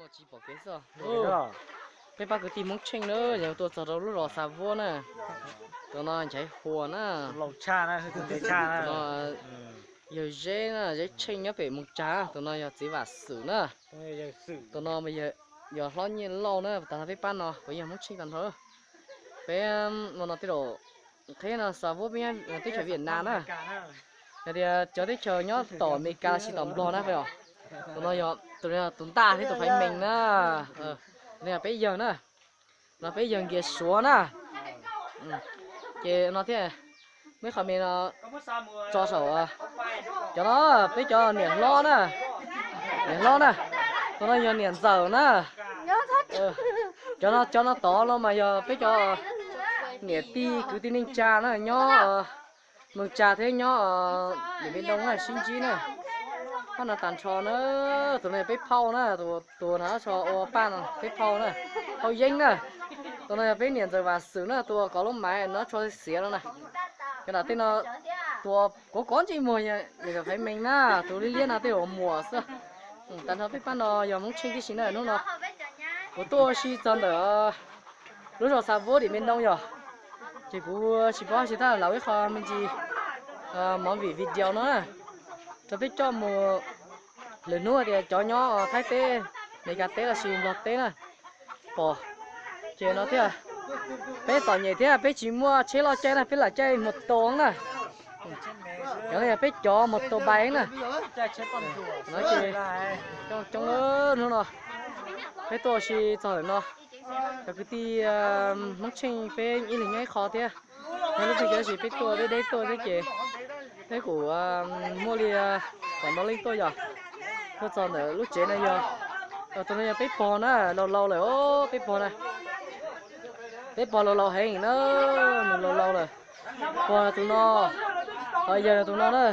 Tsis pom kev xwb. Peb pab kwv tij Hmoob Tsheej na, yog tuaj txog rau lub zos Xa Vuab na. Tus no Nchaiv Huas na. Yawg Zeb na, Zeb Tsheej nyob pem Moos Tsag. Tus no yog txiv Vam Xwm na. Tus no yog hlob Nyiaj Lauj na, tag nrho peb pab no puav yog Hmoob Tsheej tag nrho. Peb no no tej zaum qheb no Xa Vuab peb nyob teb chaws Vietnam na. Yog tias cov teb chaws nyob tom Amelikas los sis tom Nplog na, tus no yog tus ntaj thiab tus faiv mees na. Tus no yog peb yawg na. No peb yawg Nkias Suav na. Ces no thiab, muaj ib qho me no tso saum. Cov no peb cov niam hlob na, niam hlob na. Tus no yog niam ntxawm na. Cov no, cov no tod no mas yog peb cov niam tij kwv tij neej tsa na, nyob Moos Tsag thiab nyob Điện Biên Đông na, sib ntsib na. Pab no tag nrho na, tus no yog peb phauj na, tus no so ua paj no peb phauj na, phauj Yeeb na. Tus no yog peb niam ntxawm Vam Xwm na, tus uas kov lub maiv no tsho xiav no na. Cov nram tej no, tus uas kov kov ntsej muag yog faiv mees na, tus liab liab no tej uas muam xwb. Tag nrho peb pab no yog Hmoob Tsheej tib si na hnub no. Kuv tuaj ua si txog ntawm lub zos Xa Vuab Điện Biên Đông yog, ces kuv tsis paub tsis tab lawv ib qho me ntsis movie video no na, rau peb coj mus, lwm hnub tias cov nyob Thaib teb, Amelikas teb los sis Nplog teb na, pom. Ces no thiab, peb txom nyem thiab peb tsis muaj tsheb loj caij na, peb lam caij mos tos na. Cov no yog peb cov mos tos bais na. Coob coob hnub no peb tuaj ua si txog ntawm no. Cov kwv tij Hmoob Tsheej peb ib leeg nyob ib qho thiab. Nyob lub tsev tab sis peb tuaj deb deb tuaj thiab ces peb kuj muaj li kaum ntau leej tuaj yog. Tuaj txog ntawm lub tsev no yog, tus no yog peb pog na, laus laus lawm os, peb pog na. Peb pog laus laus heev na, nws laus laus lawm. Pog tus no, ho yawg tus no na,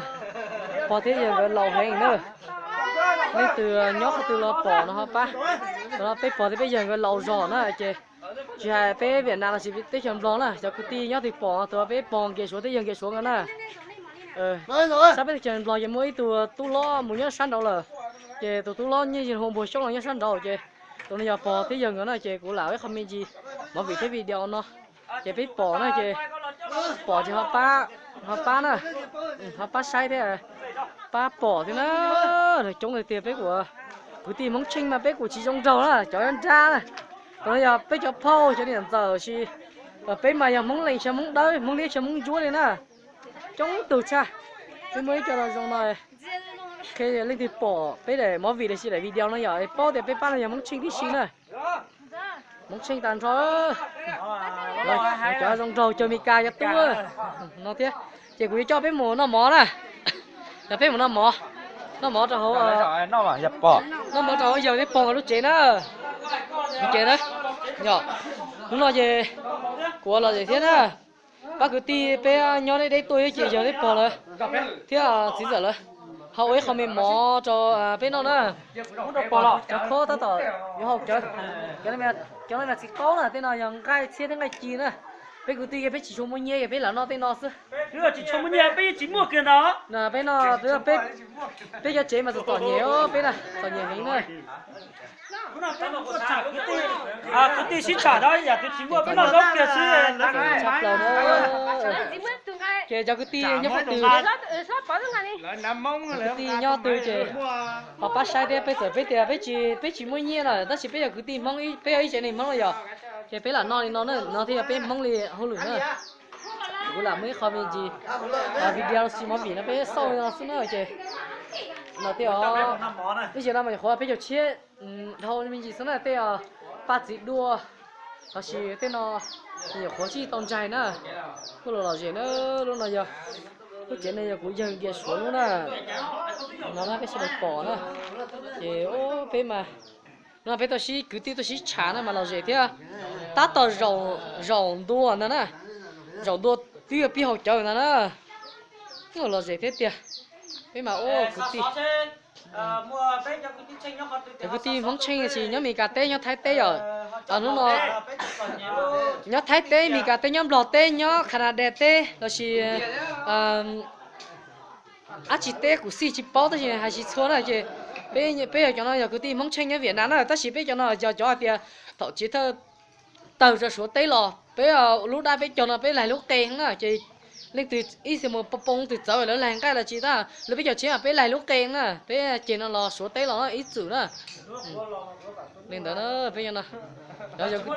pog thiab yawg nkawd laus heev na. Leej twg nyob qhov twg los pom no ho pab. Tus no peb pog thiab peb yawg nkawd laus zog na ces tsis hais peb Vietnam los sis teb chaws Nplog na, cov kwv tij nyob twg pom tus peb pog Nkias Suav thiab yawg Nkias Suav nkawd na. Sab peb teb chaws Nplog ces muaj ib tug tub hlob mus nyob sab nraud lawm, ces tus tub hlob nyiaj hu Npuag Xyooj los nyob sab nraud ces tus no yog pog thiab yawg nkawd na ces kuv lam ib qho me ntsis movie thiab video no ces peb pom na ces pom ces ho pab, ho pab na, ho pab saib thiab, pab pom thiab na. Coob tiag tiag peb kuj, kwv tij Hmoob Tsheej mas peb kuj tsis zoo nraug na, cov nrab na. Tus no yog peb cov phauj cov niam ntxawm sis peb mas yog Hmoob Lees xyaw Hmoob Dawb, Hmoob Liab xyaw Hmoob Ntsuab li na. Coob tug tshaj. Peb muaj ib co zoo no, qhia leej twg pom peb daim movie los sis daim video no yog paub tias peb pab no yog Hmoob Tsheej tib si na. Hmoob Tsheej tag nrho. Cov zoo nraug caw Meskas cov tub no thiab. Ces kuv yuav coj peb mus noj mov na. Yog peb mus noj mov, noj mov rau hauv, noj mov rau hauv yawg thiab pog lub tsev na. Ces na, yog hnub no ces kuv ua lom zem thiab na. Pab kwv tij peb nyob deb deb tuaj ces yawg thiab pog lawv thiab txiv ntxawm lawv ho ua ib qho me mov rau peb noj na. Cov khob tab tom yuav haus cawv. Cov no mas txiv qaub na, tej no yog nqaij txhiab thiab nqaij ci na. Peb kwv tij peb tsis tshua muaj nyiaj, peb lam noj tej no xwb. Tsis tshua muaj nyiaj peb yeej tsis muaj kiag ntag. Peb no, peb cov tsev mas txom txom nyem, peb na txom nyem heev na. Kwv tij sib tham, yam twg tsis muaj peb noj zaub kiag xwb. Tshaj plaws na. Ces cov kwv tij nyob qhov twg, cov kwv tij nyob qhov twg ces ho pab saib thiab, peb txawm peb tias peb tsis, peb tsis muaj nyiaj no tab sis peb yog kwv tij Hmoob, peb yog ib tsev neeg Hmoob no yog, ces peb lam noj li no na, no thiaj yog peb Hmoob li hauj lwm na. Kuv lam muaj ib qho me ntsis video los sis movie no peb xauj li no xwb na ces no thiaj os. Ib zaug no mas nyuam qhuav peb caug tshiab dhau me ntsis xwb na, tej paj txiv dua los sis tej no nyuam qhuav tsis tau ntsais na. Kuj los lom zem na, lub no yog, lub tsev no yog kuv yawg Nkias Suav lub na. No na peb sawv daws pom na, ces peb mas no peb tuaj sib, kwv tij tuaj sib tham na mas lom zem thiab. Tab tom zaum ntua ntag na, zaum ntua twb yuav pib haus cawv ntag na. Lom zem thiab tiag. Peb mas ua kwv tij, cov kwv tij Hmoob Tsheej sis nyob Meskas teb nyob Thaib teb yom. Hnub no nyob Thaib teb, Meskas teb, nyob Nplog teb, nyob Canada teb los sis dab tsi teb kuv xij tsis paub tab sis hais tsis txhua na ces Peb yog cov no yog kwv tij Hmoob Tsheej nyob Vietnam na, tab sis peb cov no yog cov hais tias thaum chiv thawj tawg rau Suav teb los peb lub dab peb cog no peb laig lub qe na ces leej twg ib xi mus poo leej twg txawv lawv laig nqaij los tsis tab, lawv peb cov tshiab peb laig lub qe na, peb ceg no los Suav teb los ib txwm na. Li ntawd peb cov no, cov kwv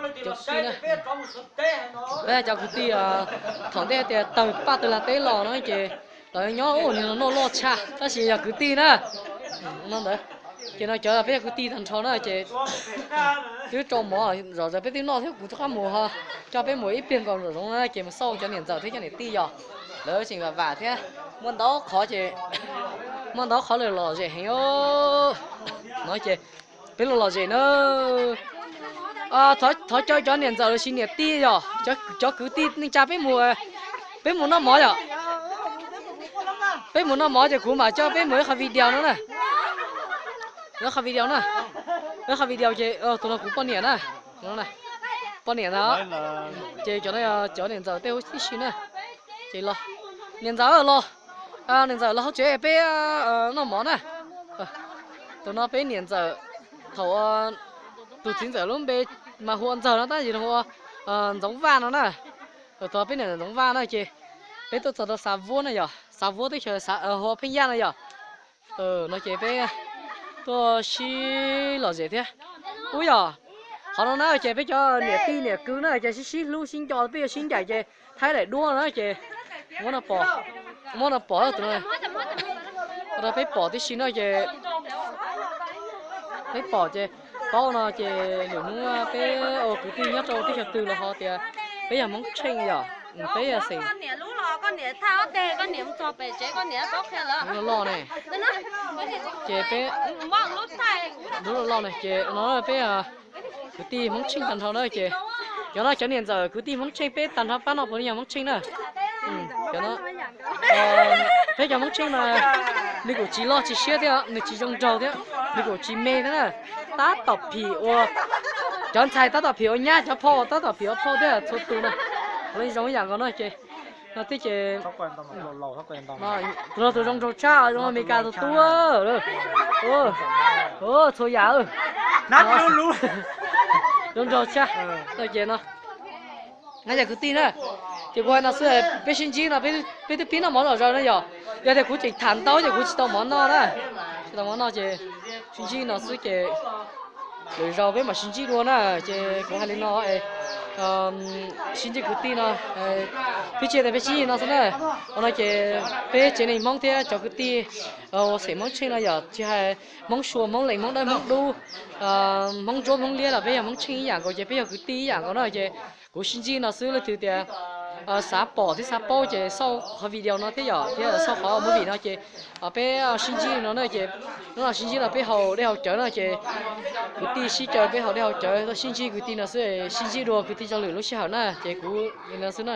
tij na, peb cov kwv tij thaum ntej tias tawg paj tawg lag teb los no ces lawv nyob ua li no noj loj tshaj tab sis yog kwv tij na. No ntawd, ces no cov peb yog kwv tij tag nrho na ces twb rau mov zom zaws peb twb noj thiab kuv rov qab mus ho coj peb mus ib pliag nkaus zom zoov na ces mus xauj cov niam ntxawm thiab cov niam tij yog lawv tseem vam vam thiab, muaj ntau qhov ces muaj ntau qhov lawm lom zem heev no ces peb los lom zem na. Thov caw cov niam ntxawm los sis niam tij yog cov kwv tij neej tsa peb mus, peb mus noj mov yom. Peb mus noj mov ces kuv mam coj peb mus ib qhov video no na. Ib qhov video na, ib qhov video ces tus no kuv poj niam na, poj niam na, ces cov no cov niam ntxawm tej huv tib si na. Ces los, niam ntxawm los, niam ntxawm los hauv tsev peb noj mov na. Tus no peb niam ntxawm, thaum tus txiv ntxawm lub npe mas hu ua Ntxawg no tab sis hu ua Ntxoov Vaj no na. Thaum peb niam ntxawm Ntxoov Vaj na ces peb tuaj txog rau Xav Vuab na yog, Xav Vuab teb chaws hu ua Pheej Yaj na yog. No ces peb tuaj sib lom zem thiab. Ub yog, qhov no na ces peb cov niam tij niam kwv na ces sib sib hlub sib nco peb yuav sib ncaim ces thaib daim duab na ces muab no pom, muab no pom tus no, peb pom tib si no ces peb pom ces paub no ces lwm hnub peb ua kwv tij nyob rau teb chaws twg los ho tias peb yog Hmoob Tsheej yom, peb yog xeem loj loj ne, ces peb lub loj loj ne ces no peb kwv tij Hmoob Tsheej tag nrho na ces cov no cov niam ntxawm kwv tij Hmoob Tsheej peb tag nrho pab no puav leej yog Hmoob Tsheej na. Peb cov Hmoob Tsheej mas nws kuj tsis loj tsis siab thiab nws tsis zoo nraug thiab, nws kuj tsis me thiab na. Tab tom phim ua, cov ntxhais tab tom phim ua nyab, cov phauj tab tom phim ua phauj thiab txhua tus na. Puav leej zoo ib yam nkaus no ces, no thiab ces tus no tus zoo nraug tshaj, zoo Amelikas tus tub. Txhua yam zoo nraug tshaj. Ces no na yog kwv tij na, ces kuv hais no xwb, peb sib ntsib no, peb twb pib noj mov zom zaws no yog, yog tias kuv tseem tham ntau ces kuv tsis tau mov noj na, tsis tau mov noj ces sib ntsib no xwb ces lwm zaus peb mam sib ntsib dua na. Ces kuv hais li no, sib ntsib kwv tij no, peb tsis tias peb sib ntsib no xwb na. Ua no ces peb tsev neeg Hmoob thiab cov kwv tij xeem Hmoob Tsheej no yog tsis hais Hmoob Suav, Hmoob Lees, Hmoob Dawb, Hmoob Dub, Hmoob Ntsuab, Hmoob Liab los peb yog Hmoob Tsheej ib yam nkaus ces peb yog kwv tij ib yam nkaus na ces kuv sib ntsib no xwb, leej twg tias xav pom thiab xav paub ces xauj qhov video no thiab yom, thiab xauj qhov movie no ces peb sib ntsib no na ces hnub no sib ntsib no peb haus dej haus cawv no ces kwv tij sib caw peb haus dej haus cawv sib ntsib kwv tij no xwb, sib ntsib dua kwv tij zoo lwm lub sij hawm na ces kuv li no xwb na.